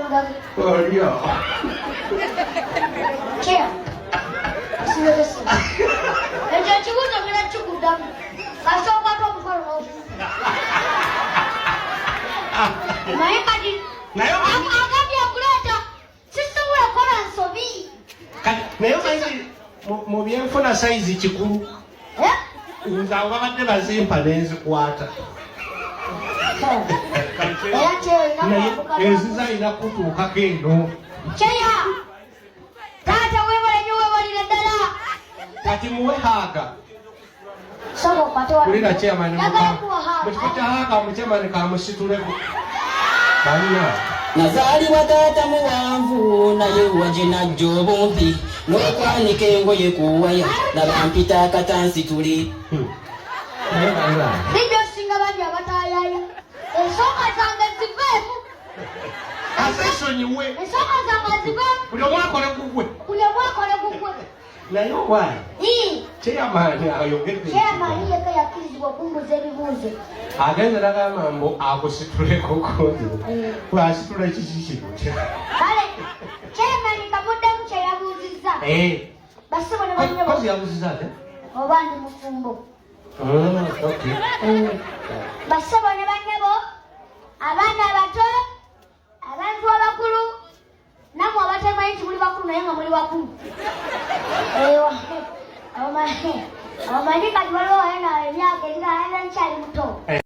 Olyo. Chair. Siwezesa. Ekyo ekibuuzo ngenda kikuddamu. Kasita okwata omukono n'ogumu. Naye kati Naye omanyi- agambye okuleeta sisobola kukola nsobi. Kati naye omanyi mu byenfuna sayizi kikulu. Eh? Nze abo babadde bazimpa nenzikwata. Era kyeyo Naye enziza alina kutuukako eno. Kyeya. Taata weebale nnyo weebalire ddala. Kati muwe haaga. Sooka okwate wano. Kulira chairman Njagala kuwa haaga. mu kifo kya haaga mu chairman kamusituleko. Banna. Nazaalibwa taata muwanvu naye waginajja obumpi n'okwanika engoye ku waya laba mpita akatansitule. Naye banna. Bijja osinga bangi abataayaaya. Ensonga zange ziveemu. Azesonyiwe. Ensonga zange ziveemu. Buli omu akole gugwe. Buli omu akole gugwe. Naye owaayi. Ii. Chairman ayogedde. Chairman yekka yakkirizibwa okumbuuza ebibuuzo. Agenze nagamba mbu akusituleko kozi. Bw'asitula kiki kino? Kale, chairman kamuddemu kye yabuuzizza. Eh. Bassebo ne bannyabo. Kozi yabuuzizza ate? Oba ndi mufumbo. Okay. Bassebo ne bannyabo, abaana abato, abantu abakulu, nammwe abatemanyi nti muli bakulu naye nga muli bakulu. Ewa, omanyi kati waliwo wayena emyaka eringa nkyali muto.